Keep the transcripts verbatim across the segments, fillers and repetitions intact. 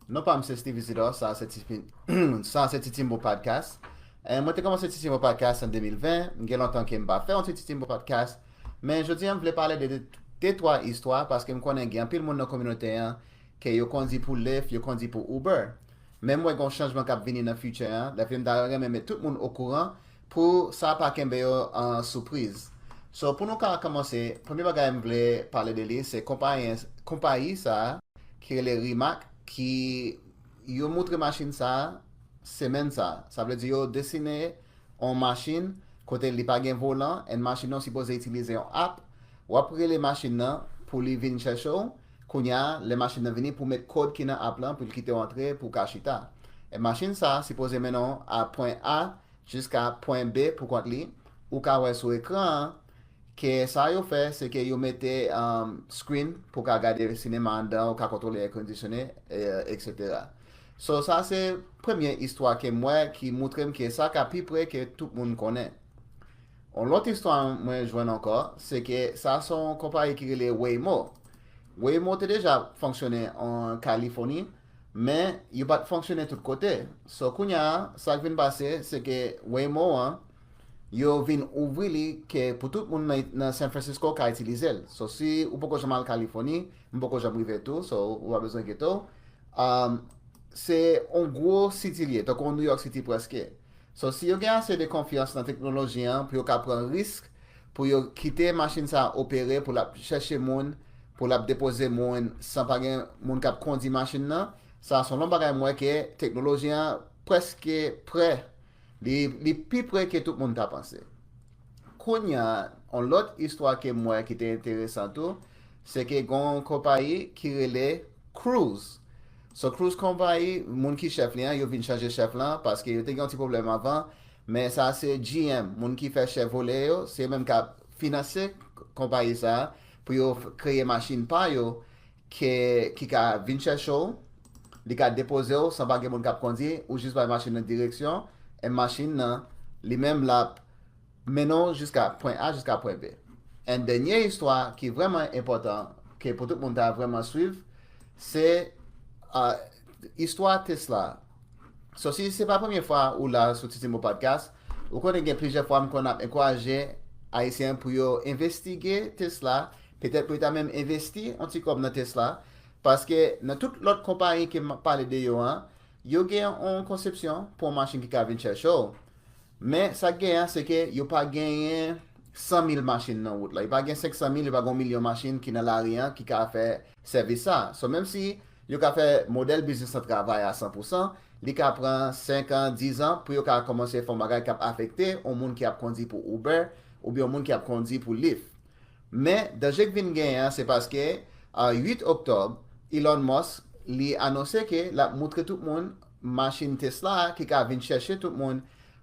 Non pa m se Steve Isidore, sa se Ti Timbo Podcast. E, mwen te kòmanse Ti Timbo Podcast an de mil ven, m gen lontan ke m pa fè yon ti Ti Timbo Podcast, men jodi a m vle pale de de, de twa istwa, paske m konnen gen anpil moun nan kominote an ke yo kondi pou Lyft, yo kondi pou Uber. Men m wè gen yon chanjman k ap vini nan future an, lè m ta renmen met tout moun okouran pou sa pa kenbe yo an sipriz. So, pou nou ka kòmanse, premye bagay m vle pale de li, se konpayi, konpayi sa a ki rele Rimac, ki yo moutre machin sa a semèn sa a. Sa vle di yo desine yon machin kote li pa gen volan, and machin nan sipoze itilize yon app. W ap rele machin nan pou li vin chèche w. Kounye a, lè machin nan vini, pou met kòd ki nan app lan, pou l kite w antre, pou w ka chita. E machin sa a sipoze mennen w a pwen A jiska pwen B pou kont li. Ou ka wè sou ekran an ke sa yo fè, se ke yo mete, um, screen pou w ka gade sinema anndan, ou ka kontwole air conditioning, e, et cetera. So, sa se premye istwa ke m wè ki moutre m ke sa ka pi pre ke tout moun konnen. Yon lòt istwa mwen jwenn ankò, se ke sa se yon konpayi ki rele Waymo. Waymo te deja fonksyone an Kalifòni, men yo pa t fonksyone tout kote. So, kounye a, sa k vin pase, se ke Waymo an, yo vin ouvri li ke pou tout moun nan, nan San Francisco ka itilize l. So, si ou poko janm al Kalifòni, m poko janm rive tou, so, ou pa bezwen enkyete w. Um, se yon gwo city li ye, tankou New York City prèske. So, si yo gen ase de konfyans nan teknoloji an, pou yo ka pran risk, pou yo kite machin sa a opere, pou l ap chèche moun, pou l ap depoze moun, san pa gen moun k ap kondi machin nan, sa se yon lòt bagay m wè ke teknoloji an prèske prè. Li, li pi pre ke tout moun ta panse. Kounye a, yon lòt istwa ke m wè ki te enteresan tou, se ke gen yon konpayi ki rele Cruise. So, Cruise konpayi, moun ki chèf li an, yo vin chanje chèf lan, paske yo te gen yon ti pwoblèm avan, men sa se G M, moun ki fè Chevrolet yo, se yo menm k ap finanse konpayi sa a, pou yo f-, kreye machin pa yo, ke, ki ka vin chèche w, li ka depoze w san pa gen moun k ap kondi, ou jis bay machin nan direksyon, e machin nan, li menm l ap mennen w jiska pwen A jiska pwen B. And dènye istwa ki vrèman enpòtan, ke pou tout moun ta vrèman swiv, se, ah, istwa Tesla. So, si se pa premye fwa ou la sou Ti Timbo Podcast, ou konnen gen plizyè fwa m konn ap ankouraje Ayisyen pou yo envestige Tesla, petèt pou yo ta menm envesti yon ti kòb nan Tesla, paske nan tout lòt konpayi ke m ap pale de yo an, yo gen yon konsepsyon pou yon machin ki ka vin chèche w. Men sa k genyen an, se ke yo pa genyen san mil machin nan wout la. Yo pa gen senk san mil, yo pa gen yon milyon machin ki nan lari an ki ka fè sèvis sa. So, menm si yo ka fè modèl biznis lan travay a san pou san, li ka pran senk an, diz an pou yo ka kòmanse fè yon bagay k ap afekte yon moun ki ap kondi pou Uber oubyen yon moun ki ap kondi pou Lyft. Men, danje k vin genyen an, se paske, a uit oktòb, Elon Musk, li anonse ke l ap moutre tout moun machin Tesla a ki ka vin chèche tout moun,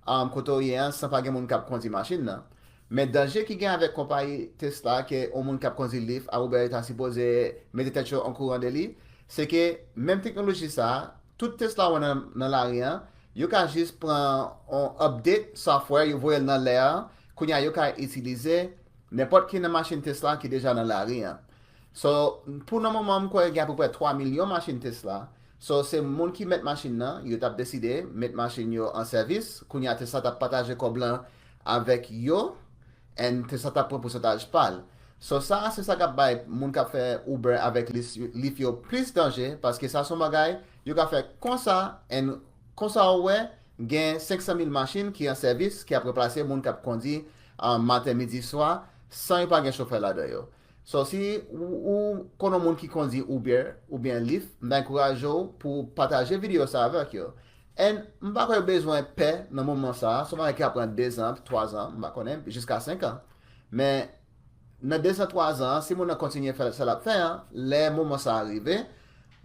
um, kote w ye an, san pa gen moun k ap kondi machin nan. Men danje ki gen avèk konpayi Tesla, ke yon moun k ap kondi Lyft a Uber ta sipoze mete tèt yo an kouran de li, se ke menm teknoloji sa a, tout Tesla w wè nan, nan lari an, yo ka jis pran yon update software, yo voye l nan lè a, kounye a yo ka itilize nenpòt ki nan machin Tesla ki deja nan lari an. So, pou nan moman, m kwè gen apeprè twa milyon machin Tesla. So, se moun ki mèt machin nan, yo t ap deside met machin yo an sèvis. Kounye a, Tesla t ap pataje kòb lan avèk yo, and Tesla t ap pran pousantaj pa l. So, sa, se sa k ap bay moun k ap fè Uber avèk Lyft, Lyft yo plis danje, paske sa se yon bagay yo ka fè konsa, and konsa ou wè, gen senk san mil machin ki an sèvis, ki ap ranplase moun k ap kondi, ah, maten, midi, swa, san yo pa gen chofè ladan yo. So, si ou, ou konnen yon moun ki kondi Uber oubyen Lyft, m ta ankouraje w pou w pataje videyo sa avèk yo. And m pa kwè yo bezwen pè nan moman sa a, se yon bagay ki ap pran dezan, twazan, m pa konnen, jiska senk an. Men, nan dezan, twazan an, si moun nan kontinye fè sa l ap fè an, lè moman sa a rive,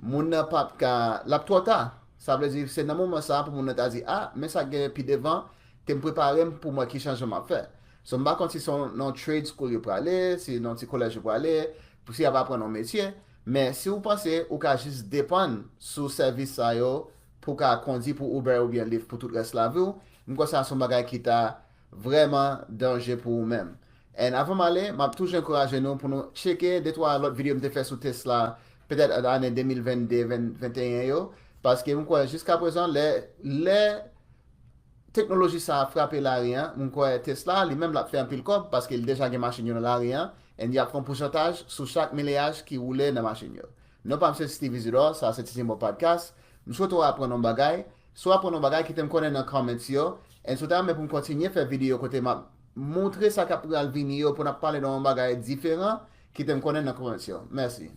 moun nan p ap ka, l ap twò ta. Sa vle di, se nan moman sa a pou moun nan ta di, a, men sa k genyen pi devan, ke m prepare m pou m wè ki chanjman m ap fè. So, m pa konn si se yon, nan yon trade school yo prale, si nan yon ti kolèj yo prale, pou si y ap aprann yon metye. Men si w panse ou ka jis depann sou sèvis sa yo pou w ka kondi pou Uber oubyen Lyft pou tout rès lavi w, m kwè sa se yon bagay ki ta vrèman danje pou ou menm. And avan m ale, m ap toujou ankouraje nou pou nou tcheke de twa lòt videyo m te fè sou Tesla, petèt ane de mil venn de, venn, venteyen yo. Paske m kwè jiska prezan, lè, lè teknoloji sa a frape lari an, m kwè Tesla, li menm, l ap fè anpil kòb, paske li deja gen machin yo nan lari an, and y ap fè yon pousantaj sou chak mileyaj ki woule nan machin yo. Non pa m se Steve Isidore, sa se Ti Timoun Podcast. M swete w aprann yon bagay. Si w aprann yon bagay, kite m konnen nan comments yo. And si w ta renmen pou m kontinye fè videyo kote m ap montre sa k ap pral vini yo, pou n ap pale de yon bagay diferan, kite m konnen nan comments yo. Mèsi.